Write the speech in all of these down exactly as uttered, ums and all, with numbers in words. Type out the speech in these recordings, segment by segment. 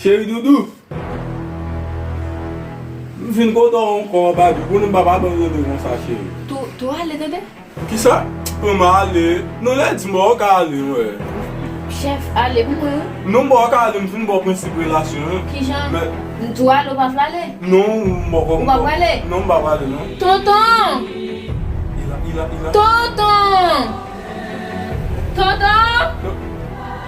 Cheri doudou. M vin kote w ankò, baby. Konnen m p ap abandone konsa, cheri. Tou, tou ale, tande? Kisa? Pran m ale. Non, lè di m ba w ka ale, wè. Chèf, ale pou mwen, wi. Non, m ba w ka ale, m fin ba w prensip relasyon an. Kijan? Men m tou ale, w pa vle ale? Non, m poko. Ou pa vle ale? Non, m pa vle ale, non. Tonton! Ila, ila, ila. Tonton! Tonton!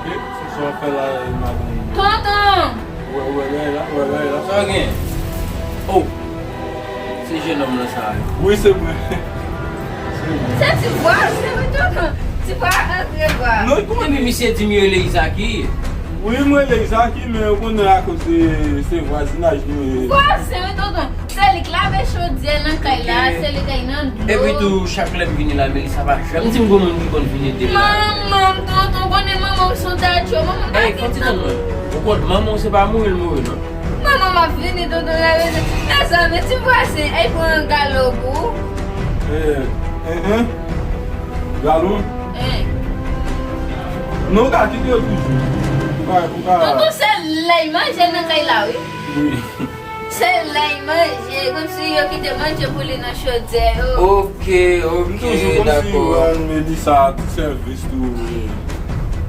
Eh, se sa w ap fè la, eh, madanm? Tonton! Wè, wè, lè la, wè, lè la. Sa w gen? Oh! Se jennonm lan sa a. Wi, se mwen. Se mwen. Se ti vwa, se mwen, tonton. Ti vwa antre vwa. Non, kòman? Epi misye di m yo rele Izaki. Wi, mwen rele Izaki, men ou konnen akoz de se vwazinaj nou ye. Vwazen, wi, tonton. Se li k lave chodyè nan kay la, ok, se li k nan dlo. Epi tou, chak lè m vini la, Melissa pa janm di m gon moun ki konn vin ede m la. Manman m, tonton, konnen manman m se yon tadyo, manman m pa gen tan. Ey, fò ti tann mwen. Ou konn manman w se pa mouri l mouri non. Manman m ap vini, tonton, lave. Mezanmi, ti vwazen, ey, pran galon pou ou. Eh, eh, eh. Galon? Eh. Non, ou ka kite yo toujou. Ou ka, ou ka. Tonton, se lè y manje nan kay la, wi. Wi. Se lè y manje, kòmsi yo kite manje pou li nan chodyè yo. Ok, ok, dakò. M toujou kòmsi rann Melissa ti sèvis tou.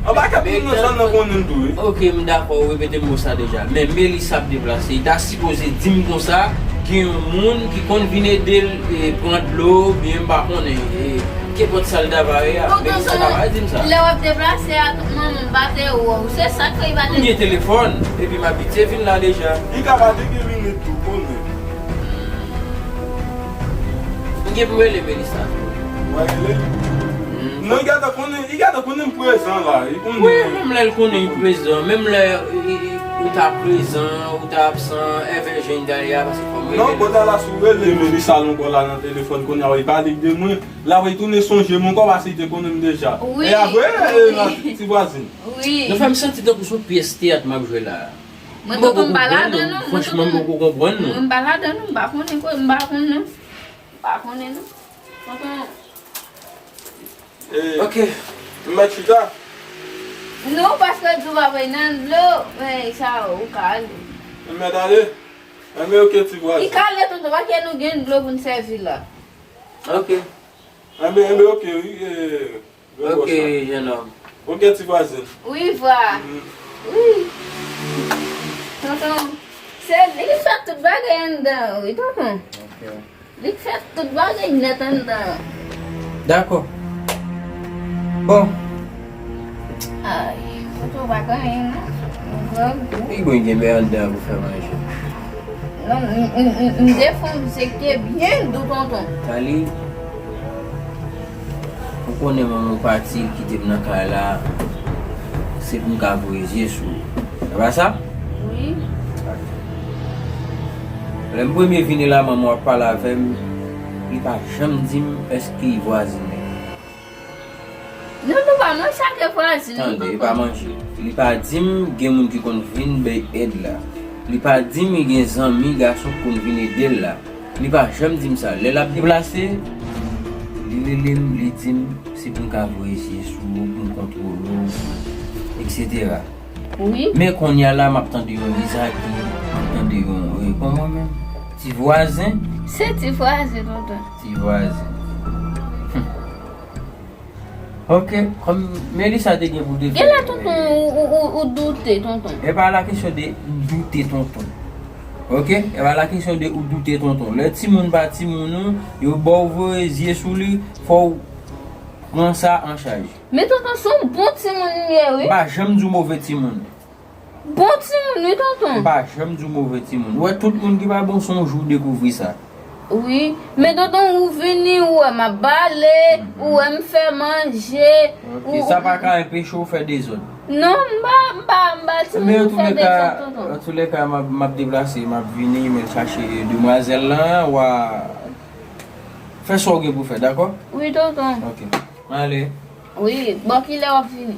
Anba kèt moun nan sa nan konnen m tou, wi. Ok, m dakò, ou repete m mo sa deja. Men Melissa ap deplase, li ta sipoze di m konsa, gen yon moun ki konn vin ede l, e, pran dlo, oubyen m pa konnen, e, kenpòt sa l ta va ye a. Melissa ta va di m sa. Lè w ap deplase a, manman m pa te wè w. Se sa k fè li pa te. M gen telefòn, epi m abitye vin la deja. Li ka pa te gen minit tou, konnen. M gen pou rele Melissa tou. W a rele? Mm. Non, li gentan konnen, li gentan konnen m prezan la. Li konnen. Wi, menm lè l konnen m prezan, menm lè, e, e, ou ta prezan, ou ta absan, èvè jan l ta ye a, paske fò m rele. Non, kounye a la, si w rele Melissa ankò la nan telefòn, kounye a, w ap pale de mwen. L ap retounen sonje m ankò, paske li te konnen m deja. Wi, e a vre, wi. E, ti vwazen. Wi. Nou fè m santi tankou se yon pyès teyat m ap jwe la. Mwen, tonton, m pa ladan non. Franchman, m poko konprann non. Mwen, m pa ladan non, m pa konnen, m pa konn non. M pa konnen non. Tonton. Eh, ok. M mèt chita? Non, paske di w pa voye nan dlo, men sa, ou ka ale. M mèt ale? Enben, ok, ti vwazen. Li ka ale, tonton, paske nou gen dlo pou n sèvi la. Ok. Enben, enben, ok, wi, eh, ok, jennonm. Ok, ti vwazen. Wi, vwa. Mhm. Wi. Tonton, se li ki fè tout bagay anndan, wi, tonton. Ok. Li k fè tout bagay nèt anndan an. Dakò. Bon. Ay, tonton pa gen anyen non. Mwen vrèman. Li bon gen men anndan an pou fè manje. Non, m, m, m, m defann se te byen dou, tonton. Tali, ou konnen manman w pati, kite m nan kay la, se pou m ka voye zye sou ou. Se pa sa? Wi. Lè m premye vini la, manman w ap pale avè m, li pa janm di m èske li vwazin li. Non, nou pa manje ak vwazin nou, tonton. Tande, li pa manje. Li pa di m gen moun ki konn vin bay èd la. Li pa di m li gen zanmi gason ki konn vin ede l la. Li pa janm di m sa. Lè l ap deplase, li rele m, li di m si pou m ka voye zye sou ou, pou m kontwole w, etsetera. Wi. Men kounye a la, m ap tande yon Lizaki, m ap tande yon, e, kòman menm? Ti vwazen? Se ti vwazen, tonton. Ti vwazen. Hum. Ok, kòm Melissa te gen pou te fè. Genlè, tonton, ou, ou, ou, ou doute, tonton. E pa la kesyon de doute, tonton. Ok? E pa la kesyon de ou doute, tonton. Lè timoun pa timoun ou, yo ba w voye zye sou li, fò w pran sa an chaj. Men tonton, se yon bon timoun li ye, wi. M pa janm di w move timoun. Bon timoun, wi, tonton. M pa janm di w move timoun. Ou wè, tout moun ki pa bon, se yon jou w dekouvri sa. Wi. Men tonton, ou vini, ou wè m ap bale, mhm, ou wè m fè manje. Ok, ou, sa pa ka anpeche w fè dezòd. Non, m pa, m pa, m pa timoun pou fè dezòd, tonton. Men antouleka, antouleka, m ap, m ap deplase, m ap vini, m al chache demwazèl lan, w a fè sa w gen pou fè, dakò? Wi, tonton. Ok. Mwen ale. Wi, bò kilè w ap vini?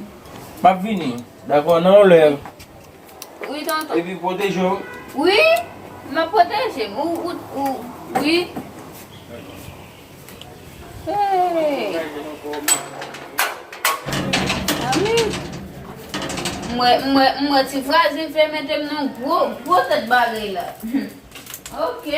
M ap vini. Dakò, nan yon lè. Wi, tonton. Epi pwoteje w. Wi, m ap pwoteje m. Ou, ou, ou, wi. Hey. Ami. M wè, m wè, m wè ti frazen fè mete m nan gwo, gwo tèt bagay la. Ok.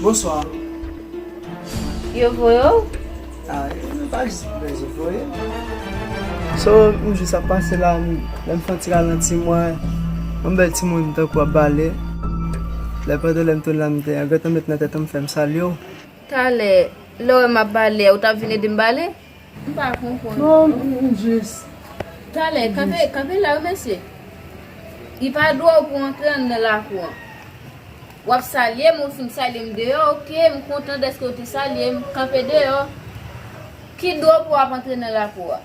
Bonswa. Yo voye w? Ah, yo pa jis bezwen voye. So, m jis ap pase la, m, lè m fè yon ti ralanti, m wè yon bèl timoun tankou ap bale. Lè pandan lè m tounen la, m te gentan met nan tèt mwen, m fè m salye w. Talè, lè w wè m ap bale, ou t ap vin ede m bale? M pa konprann. Non, m jis. Talè, kanpe, kanpe la wi, mesye. Li pa dwa w pou antre anndan lakou an. W ap salye m, ou fin salye m deyò, ok, m kontan dèske w te salye m, kanpe deyò. Ki dwa w pou w ap antre nan lakou a?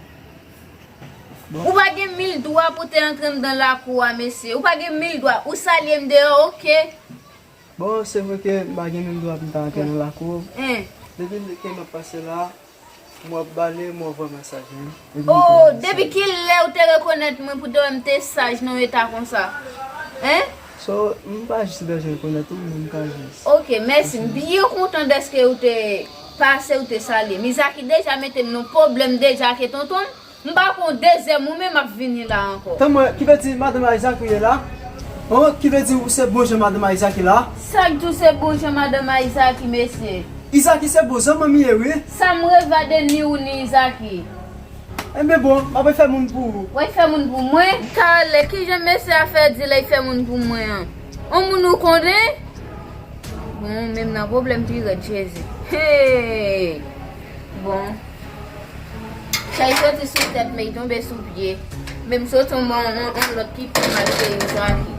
Bon. Ou pa gen mil dwa pou te antre anndan lakou a, mesye. Ou pa gen mil dwa. Ou salye m deyò, ok. Bon, se vre ke m pa gen menm dwa pou m ta antre nan lakou. Depi ke m ap pase la, m wè w ap bale, m wè w vrèman saj, wi. Oh, depi ki lè ou te rekonèt mwen pou te wè m te saj nan yon eta konsa? Hein? So, m pa jis bezwen rekonèt ou, men m ka jis. Ok, mèsi. M byen kontan dèske ou te pase, ou te salye m. Izaki deja mete m nan pwoblèm deja ke tonton m. M pa konn dezyèm ou menm ap vini la ankò. Tann mwen, ki vle di madanm a Izaki ou ye la? Oh, ki vle di ou se bon jan madanm a Izaki la? Sa k di w se bon jan madanm a Izaki, mesye? Izaki se bon jan manmi ye, wi. Sa m reva de ni ou ni Izaki. Enben bon, m ap fè moun pou ou. W ap fè moun pou mwen? Talè, ki jan mesye a fè di lè l fè moun pou mwen an? On moun ou konnen? Bon, menm nan pwoblèm pi rèd, Jezi. Hey! Bon. Chay soti sou tèt, men l tonbe sou pye. Men m soti yon, yon, yon lòt ki pi mal ke Izaki.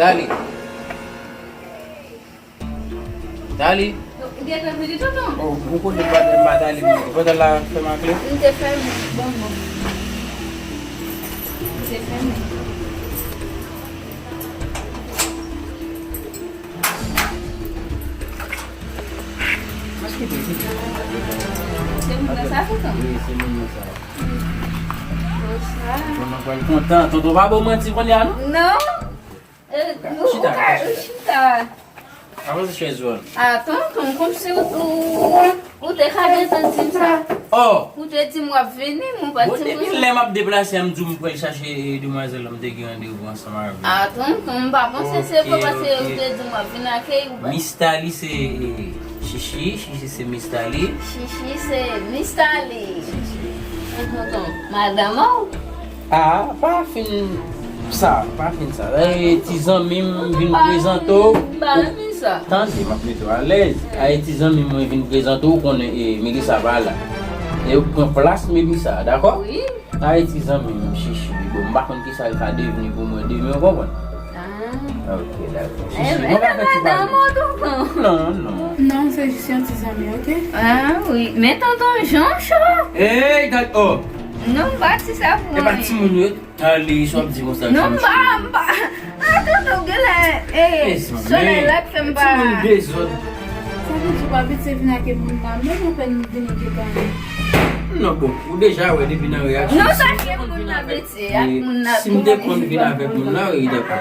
Dali. Dali. Gentan vini, tonton? Oh, ou konnen m pa, m pa Dali, m kontan la fè m ak li. M te fèmen. Bon, bon. M te fèmen. Se moun nan sa, tonton? Wi, se moun nan sa. Bonswa. Tonton pral kontan. Tonton pa ba w manti kounye a, non? Non. Eh, ou, chita, ou ka chita. Avanse chèz ou an. Ah, tonton, kòmsi ou, ou, ou te ka gentan di m sa. Oh! Ou te di m w ap vini, m pa t sipoze. Bon, depi lè m ap deplase a, m di w m pral chache demwazèl la, m te gen randevou ansanm avè l. Ah, tonton, m pa panse se vre paske ou te di m w ap vin akeyi ou pa. Mistali se Chichi, Chichi se Mistali. Chichi se Mistali. Tonton, madanm ou? Ah, pa fin sa, pa fin sa. E ti zanmi m vin prezante w. M pa renmen sa. Tande, m ap mete w alèz. A, e ti zanmi m mwen vin prezante w, ou konnen, e, Melissa pa la. E ou pran plas Melissa, dakò? Wi. A, e ti zanmi m, Chichi. Bon, m pa konn kisa l ka devni pou mwen demen, ou konprann? Ah. Ok, dakò. Chichi, mwen ka fè ti pale. Non, non. Non, se jis yon ti zanmi, ok? Ah, wi. Men tonton Jan cho. Ey, gad, oh. Non, m pa di sa pou anyen. E pa timoun yo. Talè, sa w ap di konsa? Non, m pa, m pa. Ah, tonton, genlè, eh, solèy la k fè m pa. Timoun dezòd. Sa vle di w pa vin se vin ak moun nan, menm apèn m vini gentan. Non, bon, ou deja wè depi nan reyaksyon. Non, sa se moun nan mete, ak moun nan. Si m te konn vin avèk moun nan, wi, dakò.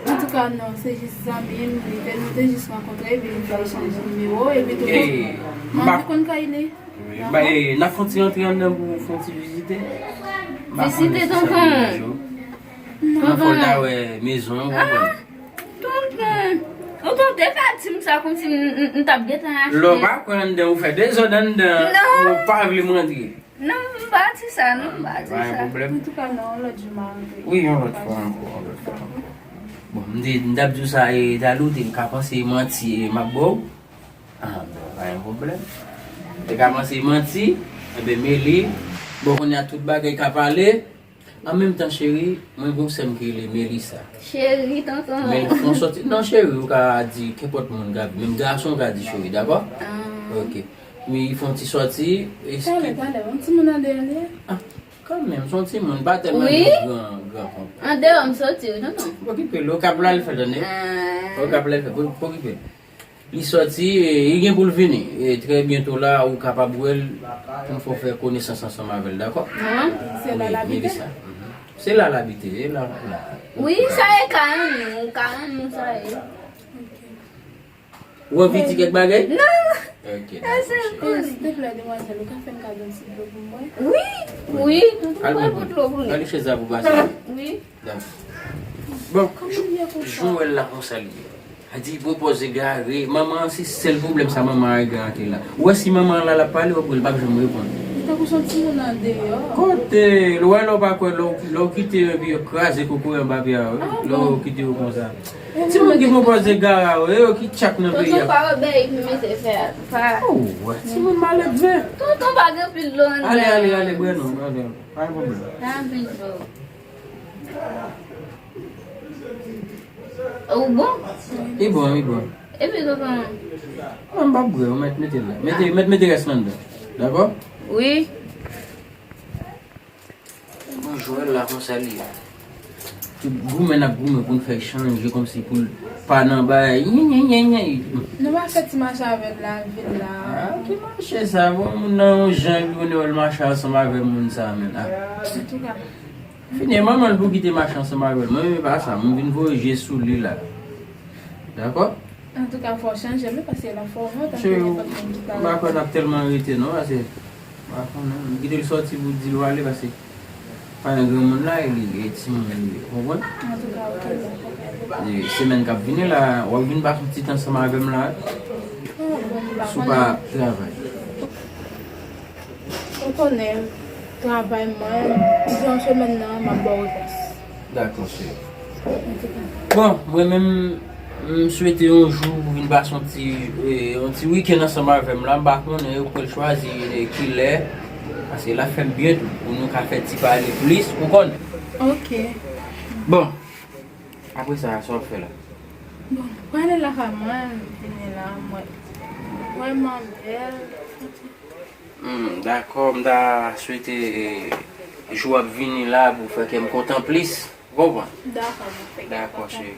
Antouka, non, se jis zanmi m, li te, nou te jis rankontre, epi nou fè echanj nimewo, epi tou, m pa konn kay li. Wi, ba, e, n ap fè yon ti rantre anndan pou fè yon ti vizite. Vizite tonton. Nan fò l ta wè mezon, ou konprann? Tonton, ou tonton te ka di m sa kòmsi m t ap gentan achte. Lè w pa kwè anndan, ou fè dezòd anndan, ou pa vle m rantre. Non, m pa di sa, non, m pa di sa. Pa gen pwoblèm. Antouka, non, yon lòt jou m a rantre. Wi, yon lòt fwa ankò, yon lòt fwa ankò. Bon, m te, m t ap di w sa, e, Tali, ou te ka panse e manti, e, m ap ba w. Ah, bon, pa gen pwoblèm. Ou te ka panse e manti, enben, men li, bon, kounye a tout bagay ka pale. An menm tan, cheri, mwen gen yon sè m ki rele Melissa. Cheri, tonton. Men li fè yon sòti. Non, cheri, ou ka di kenpòt moun, Gaby. Menm gason ou ka di cheri, dakò? Ah. Ok. Men li fè yon ti sòti. Talè, talè, yon timoun andeyò li ye? Ah, kanmenm, se yon timoun, pa tèlman gran, gran konprann. Andeyò m sòti, wi, tonton. Okipe l, okap la l fè, tande? Ah. Okap la l fè, okipe l. Li sòti, e, li gen pou l vini. E, trè byento la, ou kapab wè l pou m fè w fè konesans ansanm avè l, dakò? Wi, Melissa. Se la l abite, e la, la. Wi, sa e kay an nou, kay an nou sa ye. Ou anvi di kèk bagay? Non. Ok, dakò, cheri. Silvouplè, demwazèl, ou ka fè m kado yon ti dlo pou mwen? Wi, wi, tonton pral pote dlo pou nou. Al chèz la pou pase. Wi. Bon, jan w wè l la konsa l ye. A di pwopòz egare, manman an se sèl pwoblèm sa manman an egare la. Ou wè si manman an la l ap pale, w ap wè l p ap janm reponn. Li tankou se yon timoun andeyò. Kote l, ou wè lè w pa kwè, lè w kite yo epi yo kraze kokoye anba pye a, wi. Lè w kite yo konsa. Timoun ki pwopòz egare a, wi, e yo ki tchak nan peyi a. Tonton pa obèi pou mete fè a. Pa. Ou wè, timoun maledve. Tonton pa gen pil dlo anndan. Ale, ale, ale, bwè non, ale. Pa gen pwoblèm. Pa gen pil dlo. Ou bon? Li bon, li bon. Epi tonton? Mwen m p ap bwè, ou mèt mete l la. Mete, mèt mete rès lan anndan. Dakò? Wi. Bon, Joël la konsa li ye. Tout goumen n ap goumen pou n fè l chanje kòmsi pou l pa nan bagay. Nyen, nyen, nyen, nyen. Nou pa fè ti mache avè l nan vil la. Ah, ki mache sa? Bon, moun nan yon jan epi kounye a w al mache ansanm avè moun sa menm. Ah. Antouka. Fini, manman l pou kite mache ansanm avè l. Mwen menm e pa sa, mwen vin voye je sou li la. Dakò? Antouka, fò w chanje l wi, paske l ap fè w wont anpil, nenpòt moun ki pa rete. M pa kwè n ap tèlman rete non, paske m pa konnen. M kite l sòti pou di l w ale, paske pa nan granmoun la e li, e timoun li ye, ou konprann? Antouka, oke, dakò. E semèn k ap vini la, w ap vin pase yon ti tan ansanm avè m la wi. Si w pa travay. Ou konnen travay mwen, di yon semèn nan, m ap ba w repons. Dakò, cheri. Bon, mwen menm, m swete yon jou pou vin pase yon ti, e, yon ti wikenn ansanm avè m la. M pa konnen, ou pral chwazi, e, kilè. Paske l ap fè m byen tou, pou nou ka fè ti pale plis, ou konn. Oke. Bon, apre sa, sa w ap fè la? Bon, m prale lakay mwen, m vini la, mwen vrèman bèl. Hmm, dakò, m ta swete, e, jou ap vini la pou fè kè m kontan plis. Ou konprann? Dakò, cheri. Dakò, cheri.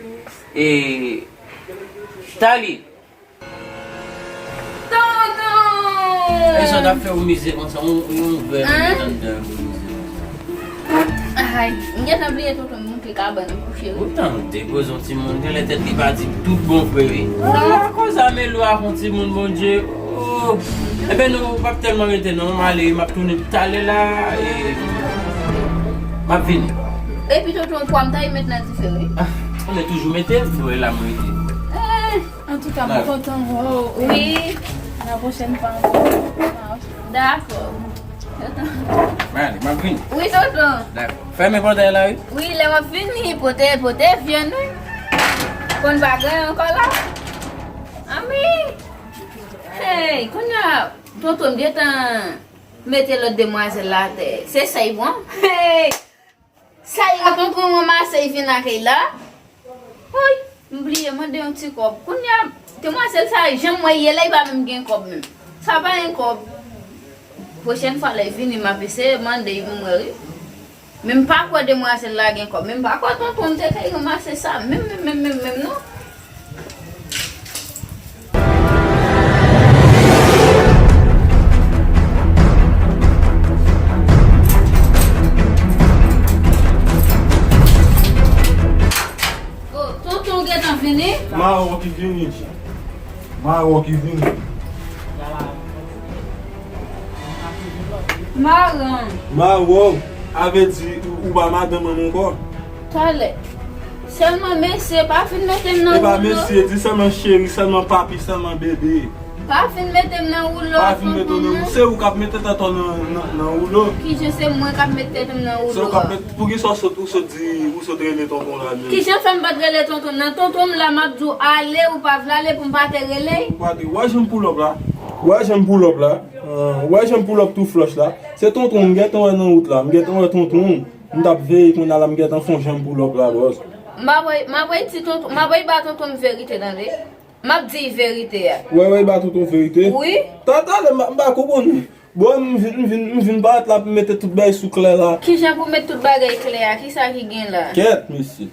E, Tali! Tonton! E sa w t ap fè ou mize konsa, yon, yon vè anndan ou mize konsa. Ay, m gentan bliye tonton. Te kabann kouche wi. Ou tande koze yon timoun, genlè tèt li pa di tout bon vre wi. Ala koze a mele w ak yon timoun Bondye. Oh. Enben nou p ap tèlman rete non, m ale wi, m ap tounen talè la e m ap vini. Epi tonton pwa m ta met nan dife wi. Ah, ou mete toujou mete, m wè la m rete. Eh. Antouka m kontan wè w. Wi. La pwochèn fwa ankò. Dakò. Mwen ale, m ap vini. Wi tonton. Dakò. Fèmen pòtay la wi. Wi, lè w ap vini, pote, pote vyann wi. Konn pa gen ankò la. Anmwey. Hey, kounye a tonton m gentan mete lòt demwazèl la atè. Se sa y pran. Hey! Sa y ap pran ranmase y vin ak l la? Woy, m bliye mande yon ti kòb. Kounye a, demwazèl sa a, jan m wè y ye la, y pa menm gen kòb menm. Sa pa gen kòb. Pwochèn fwa lè y vini, m ap eseye mande y pou m wè wi. Men m pa kwè demwazèl la gen kòb. Men m pa kwè tonton m te kay ranmase sa menm, menm, menm, menm, menm non. Mawon ki vini. Mawon ki vini. Maran. Mawon, a vle di ou, ou pa madanm mwen ankò. Talè. Sèlman mesye, pa fin mete m nan woulo. E pa mesye, di sèlman cheri, sèlman papi, sèlman bebe. Pa fin mete m nan woulo. Pa fin mete w nan woulo. Se ou k ap mete tèt ou nan, nan, nan woulo. Kijan se mwen k ap mete tèt m nan woulo a? Se ou k ap mete, poukisa w sot, ou sot di, ou sot rele tonton la menm? Kijan fè m pa t rele tonton m nan? Tonton m la, m ap di w ale, ou pa vle ale pou m pa te rele? Ou pa te, w wè jan m pull up la? W wè jan m pull up la? Ah, w wè jan m pull up tou flòch la? Se tonton m, m gentan wè nan wout la, m gentan wè tonton m. M t ap veye kounye a la, m gentan fè yon jan m pull up la, bòs. M ap voye, m ap voye ti tonton, m ap voye ba tonton m verite, tande. M ap di verite a. Wè, wè, ba tonton verite. Wi. Ta, talè, m pa, m pa konprann. Bon, m vin, m vin, m vin parèt la pou m mete tout bagay sou klè la. Kijan pou met tout bagay klè a? Kisa ki gen la? Kèt, mesye.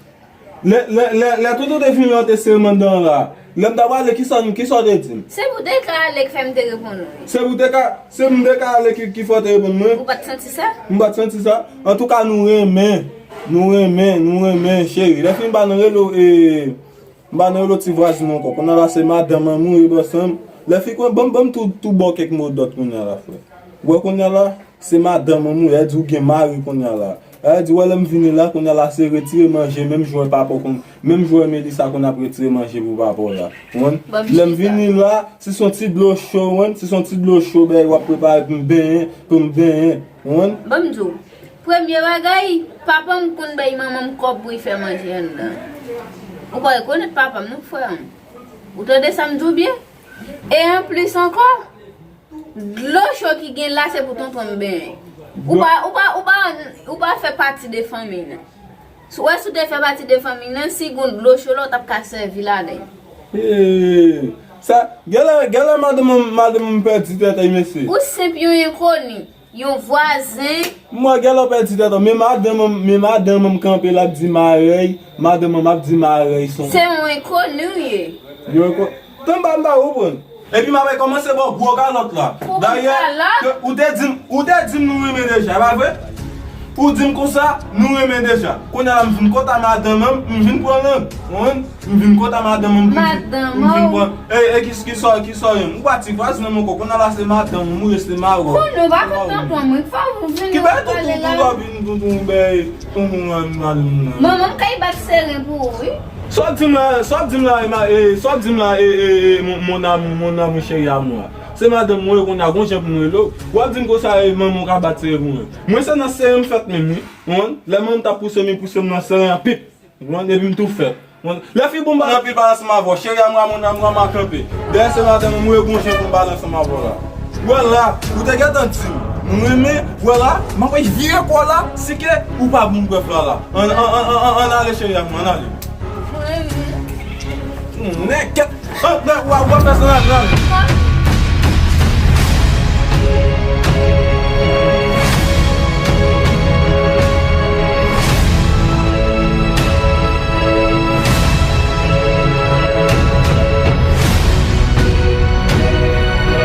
Lè, lè, lè, lè tonton te vini la, te sere m anndan la. Lè m t ap ale, kisa, kisa w te di m? Se pou te ka ale k fè m te reponn ou. Se pou te ka, se m te ka ale ki, ki fè w te reponn mwen? Ou pa t santi sa? M pa t santi sa. Antouka, nou renmen. Nou renmen, nou renmen, cheri. Lè fini ba nan rele w, e, m pa nan rele w ti vwazin ankò. Kounye a la, se madanm an m ou ye, bòs an m. Lè fi kwen, ban m, ban m tou, tou ba w kèk mo dòt kounye a la, frè. Ou wè kounye a la, se madanm an m ou ye, di w gen mari kounye a la. Sa vle di, wè lè m vini la, kounye a la, se retire manje, menm jan papa w konn, menm jan Melissa konn ap retire manje pou papa w la. Ou konprann? Lè m vini la, si se yon ti dlo cho, ou konprann? Si se yon ti dlo cho, bèy, w ap prepare pou m benyen, pou m benyen. Ou konprann? Ban m di w, premye bagay, papa m konn bay manman m kòb pou l fè manje anndan. Ou pa rekonèt papa m non, frè m. Ou tande sa m di w byen? E anplis ankò, dlo cho ki gen la, se pou tonton m benyen. Ou pa, ou pa, ou pa, ou pa fè pati de fanmi nan. Si w wè si w te fè pati de fanmi nan, si gon dlo cho la, w t ap ka sèvi ladan l. Ee, sa, genlè, genlè madanm, madanm m pèdi tèt, mesye. Ou senp yon enkoni. Yon vwazen. Mwen genlè w pèdi tèt ou, men madanm an, men madanm an m kanpe l ap di marèy, madanm an m ap di marèy son. Se yon enkoni w ye. Yon enko-, tann ba m ba ou pran. Epi m ap kòmanse ba w gwo kalòt la. Dayè, ke ou te di m, ou te di m nou renmen deja, e pa vre? Ou di m konsa, nou renmen deja. Kounye a la m vin kot a madanm an, m vin pran lang. Ou konprann? M vin kot a madanm an, m vin, m vin pran. E, e, ki, ki sò, ki sò, ou pa ti vwazin nan men kò, kounye a la se madanm ou, ou reste mawon. Kounye ou pa konn tonton mwen, fò ou vin pale la. Ki bay tonton, tonton, bay, tonton, madanm nan. Manman m kay bat seren pou ou, wi. Sa w di m la, sa w di m la, e, ma, e, sa w di m la, e, e, e, mon, mon amour, mon amour chéri à moi. Se madanm mwen, kounye a, gon jan pou mwen rele w. W ap di m konsa, e, manman w ka bat seren pou mwen. Mwen se nan seren m fèt menm, wi. Ou konprann? Lè manman m t ap pouse m, li pouse m nan seren an, pip. Ou konprann? Epi m tou fèt. Ou konprann? Lè fi bon ba. Anpil pale ansanm avè w. Chéri à moi, mon amour à moi, kanpe. Dèyè se madanm mwen, mwen gon jan pou m pale ansanm avè w la. Wè la, ou te gentan di m. Mwen renmen, wè la, m ap vire kò la, si ke ou pa bon brèf la la. Ann, ann, ann, ann, ann, ann ale, chéri à moi, ann ale. Mwen renmen. Nèkèt. Ann, w ap fè sa, ann ale.